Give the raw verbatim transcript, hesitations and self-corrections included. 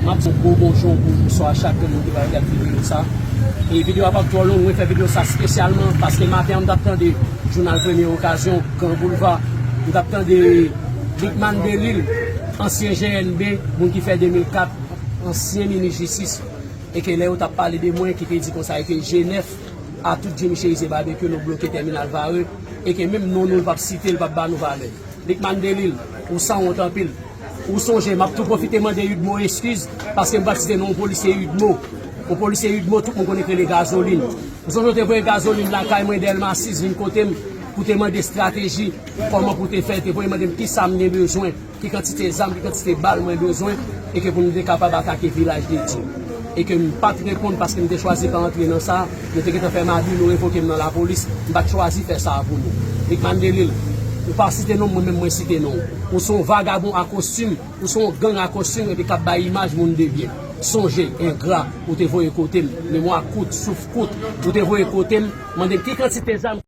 M ap di yon gwo bonjou pou bonswa a chak moun ki pral gade videyo sa. E videyo a p ap twò long, mwen fè videyo sa espesyalman paske maten an m t ap tande jounal Premye Okazyon, Gran Boulva, m t ap tande Lucmane Delille, ansyen G N B, moun ki fè de mil kat, ansyen minis jistis, e ke lè yo t ap pale de mwen, ki te di konsa e ke G nèf a tout Jimmy Chérizier Barbecue, nou bloke tèminal Varreux, e ke menm non nou, l p ap site, l p ap ba nou valè. Lucmane Delille, ou sanwont anpil. Ou sonje, m ap tou pwofite mande Udmo eskiz, paske m pa t site non yon polisye Udmo. Yon polisye Udmo, tout moun konnen k rele Gazolin. Ou sonje w te voye Gazolin lakay mwen, Dèlma sis, vin kote m, pou te mande estrateji, kòman pou te fè, te voye mande m kisa m gen bezwen, ki kantite zam, ki kantite bal mwen bezwen, e ke pou nou te kapab atake Vilaj de Dye. E ke m pa t reponn paske m te chwazi pa antre nan sa, nou te gentan fè madi, nou revoke m nan lapolis, m pa t chwazi fè sa a pou nou. Lucmane Delille, ou pa site non m, mwen menm mwen site non w. Ou se yon vagabon a kostim, ou se yon gang a kostim epi k ap bay imaj moun de byen. Sonje, engra, ou te voye kote m, memwa kout, souf kout, ou te voye kote m, mande m ki kantite zam.